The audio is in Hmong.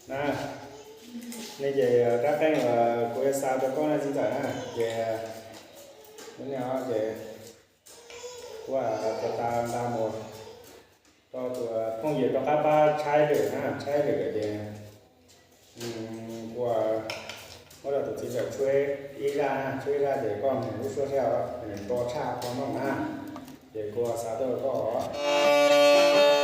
Na, nej ces rab qeej uas kuv yuav xa rau koj na txiv ntxawm na, ces, ces kuv tau nqa mus rau tus phooj ywg rov qab pab tshaib lwm na, tshaib lwm ces kuv muab rau tus txiv ntxawm tshuab ib zaj na, tshuab ib zaj ces koj mus lub suab thiab, nws nto tshaj qhov no na, ces kuv xa tuaj rau koj.